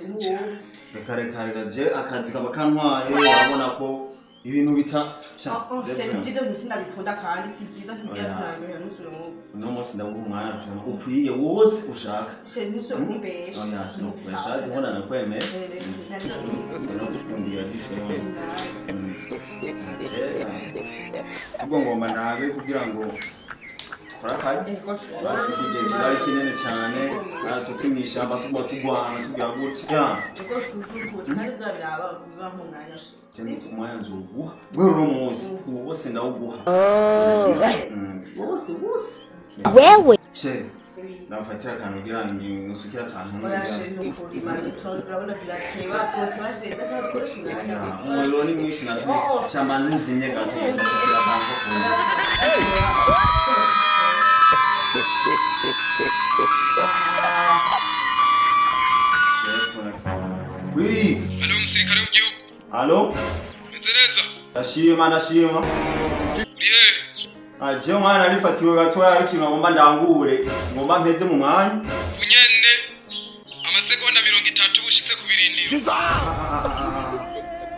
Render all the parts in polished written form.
wanje ntuwo. Reka, reka, reka, je akazi kaba kantwaye, urabona ko ibintu bita sha. Oh, Je chéri, vraiment. ibyo bintu sinabikunda kandi si byiza ntibwira. Oya. Ntabwo ntusubire mu Uno munsi ndaguha umwanya vraiment ukwiye wose ushaka. Chéri, ntusubire kumbesha. Oya, sinokubesha, zibona nakwemeye. Ndagukundira byishimo. Ubwo ngomba ndabe kugira ngo dukore akazi. Urazi ko igihe kiba ari kinini cyane, tuti mw'ishyamba tuba tugwana tugira gutya. Ubwo shushu kandi uzabiraba uba nk'umwanya. Cyane umwanya nzowuguha guhera uno munsi, ubu wose ndawuguha. Wose wose. Wewe. Chéri, nafatira akantu kugira ngo nusukire akantu. Oya chéri, nukuri mani, urabona birateba, tubateba chéri, ndashaka gukoresha umwanya. Umuriro ni mwinshi natwise, shamanzi nzimye gato gusa, nsukira akantu ko kunywa. Oui. Alo, umusirikare w'igihugu. Alo? Meze neza? Ndashima, ndashima. Uri hehe? Aje mwana arifatiwe gatoya, ariko ngomba ndangure, ngomba mpeze mu mwanya. Unyene amasegonda 30 ushitse ku birindiro.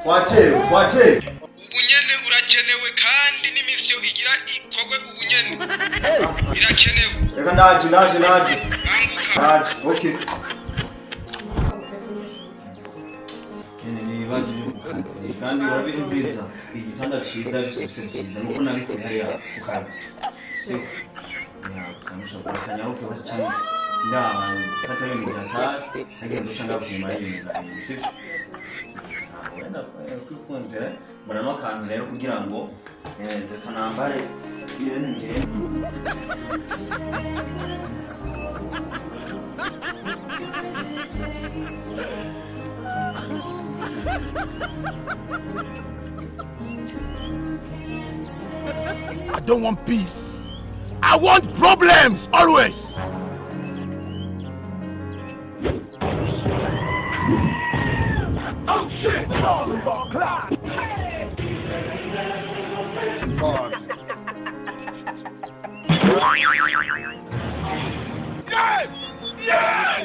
Twatewe, twatewe. Ubunyene urakenewe kandi n'imisiyo igira ikorwe ubunyene irakenewe. Reka ndaje, ndaje, ndaje. Banguka. Ndaje, okay. Nyene ni ibibazo byo ku kazi kandi urabimviriza, igitanda ciza bifise vyiza nuko nabikuye hariya ku kazi, siko ya gusa mushobora kanyaruke basi canke ndaba kata ibintu vyatari nagenda uca ngapima yinga, sivyo? Wenda kwikundira mbona n'akantu rero kugira ngo nze kanambare ngende ngende. I don't want peace. I want problems always. Oh shit! Oh, God.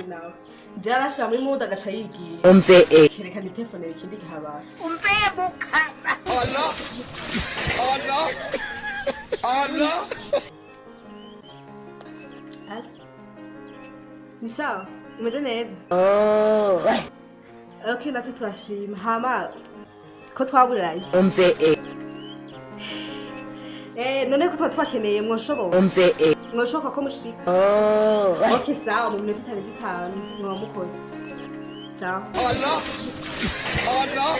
Nawe jarashira muri mudu agaca yigiye. Umve e. Kereka nitefonere ikindi gihe abantu. Allah Allah Allah. Alo. Ni sawa, umeze neza? Okay, natwe turashima. Hama ko twaburanye? Umve e. None ko tuba tubakeneye, mwoshoboka? Umve e. Mwoshoboka ko mushika? Okay, sawa, mu minota itarenze 5 mwaba mukoze. Sawa. Allah Allah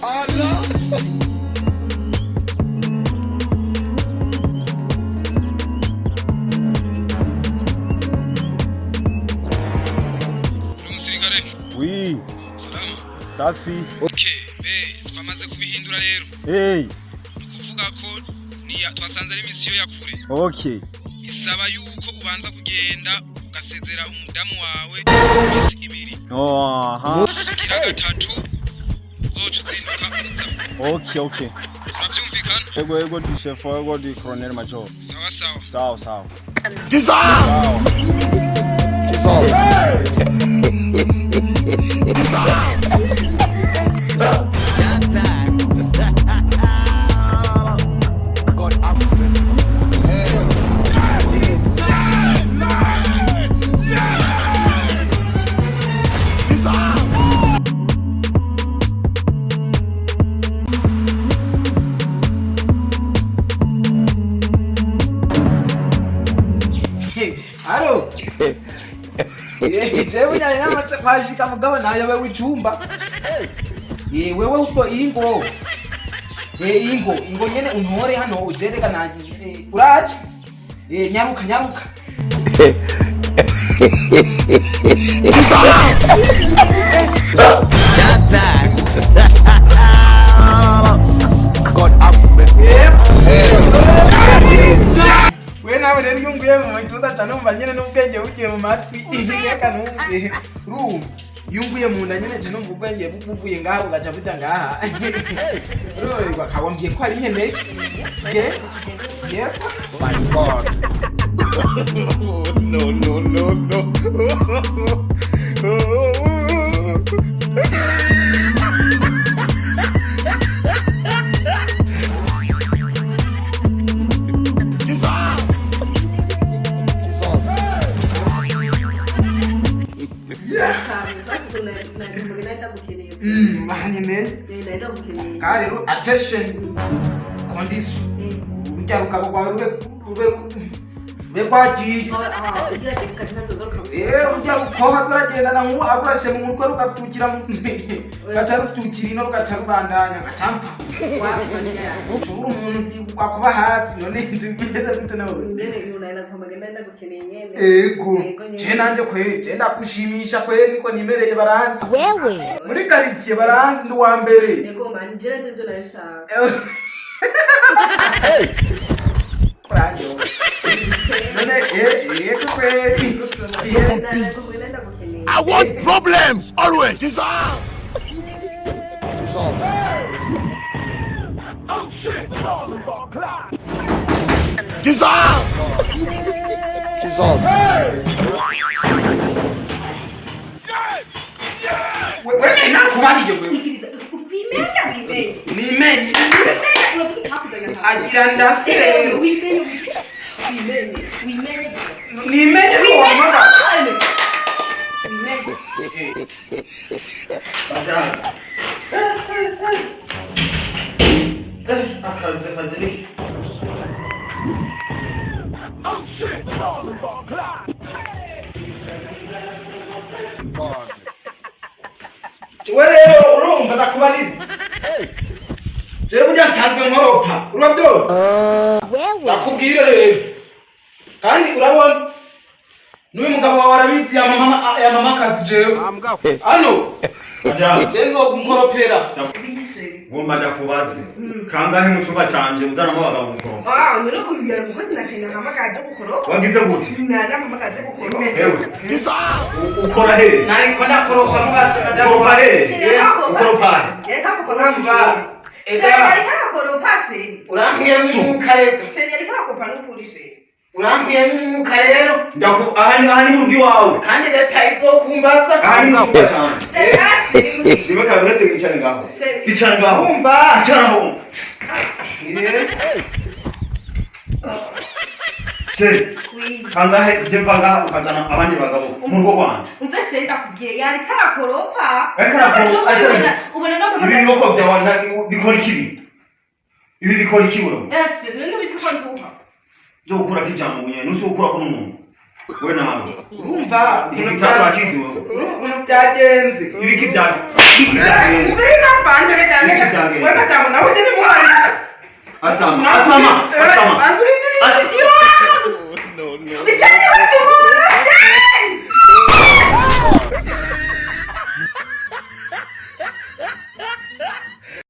Allah. Uri umusirikare? Oui. Salama. Safi. Okay, be twamaze kubihindura rero. Hey. Ni ukuvuga ko niya twasanze ari misiyo ya kure. Isaba yuko ubanza kugenda ugasezera umudamu wawe iminsi 2. Oh, aha. Sugira gatatu uzoca uzinduka uza. Okay. Turabyumvikana? Ego, ego du chef, ego du colonel major. Sawa sawa. Sawa sawa. Jesus! Sawa. Jesus! God have mercy. Alo. Jewe nyari namaze kwashika mugabo nayobewe icumba. Wewe ubwo ingo. Ingo, ingo nyene untore hano ujereka na uraje? Nyaruka, nyaruka. God have mercy. We nawe rero iyo nguye mu gituza cyane numva nyene n'ubwenge bugiye mu matwi. Reka numve. Urumva? Iyo nguye mu nda nyene je numva ubwenge buvuye ngaha bugaca buja ngaha. Urumva kawambwiye ko ari nkeneye. Ge? Yego. My God. No, no, no, no. Nyine kandi rero attention condition urujya rukaba rwawe rube rube rube rwagiye. Rero urujya rukoba turagendana nk'ubu aburashe mu mutwe rugatukira rugaca rutukira ino rugaca rubandanya nkaca mpfa. Ushobora umuntu akuba hafi none tumeze gute nawe? Ego je nanje kwe je ndakushimisha kwe niko nimereye baranzi. Wewe. Muri karitsiye baranzi ndi uwa mbere. None yego kweri. I want problems always. Jesus. Jesus. Jesus. Wewe nakubariye wewe. Nimenye. Agira ndase rero. Nimenye ko wamara. Akazi akazi ni Jewe rero urumva ndakubarira. Jewe burya nsanzwe nkoropa. Urabyo? Wewe. Ndakubwira rero. Kandi urabona n'uyu mugabo wawe arabizi ya mama ya mama kazi jewe. Hano je nzogunkoropera. Ngomba ndakubaze kangahe mu cyumba canje uzanamo abagabo gukoropa? Wagize gute? Ewe ukora he? Nariko ndakoropa mubaze madamu. Ukoropa he? Ukoropa he? Urumva? Ega urankwiye n'umwuka reka. Urankwiye n'umwuka rero. Ndaku aha ni aha ni mu rugo iwawe. Kandi leta izokumbaza. Aha ni mu cyumba canje. Rimwe kabiri mwese mwicare ngaho. Icara ngaho. Urumva? Icara aho. Chéri, kangahe je mva ngaha ukazana abandi bagabo mu rugo rwanje? Ariko arakoropa, ibi biboko vyawe bikora ikibi? Ibi bikora iki bro? Byo gukurako ijambo nyene, nusi gukurako n'umuntu. We nawe. Urumva? Ibi bitatu urakizi wewe. Urumva ukuntu byagenze? Ibiki byagenze? Mbega mvande reka Ibiki reka. byagenze? We madamu nawe nyene mubarira. Asama, asama, asama.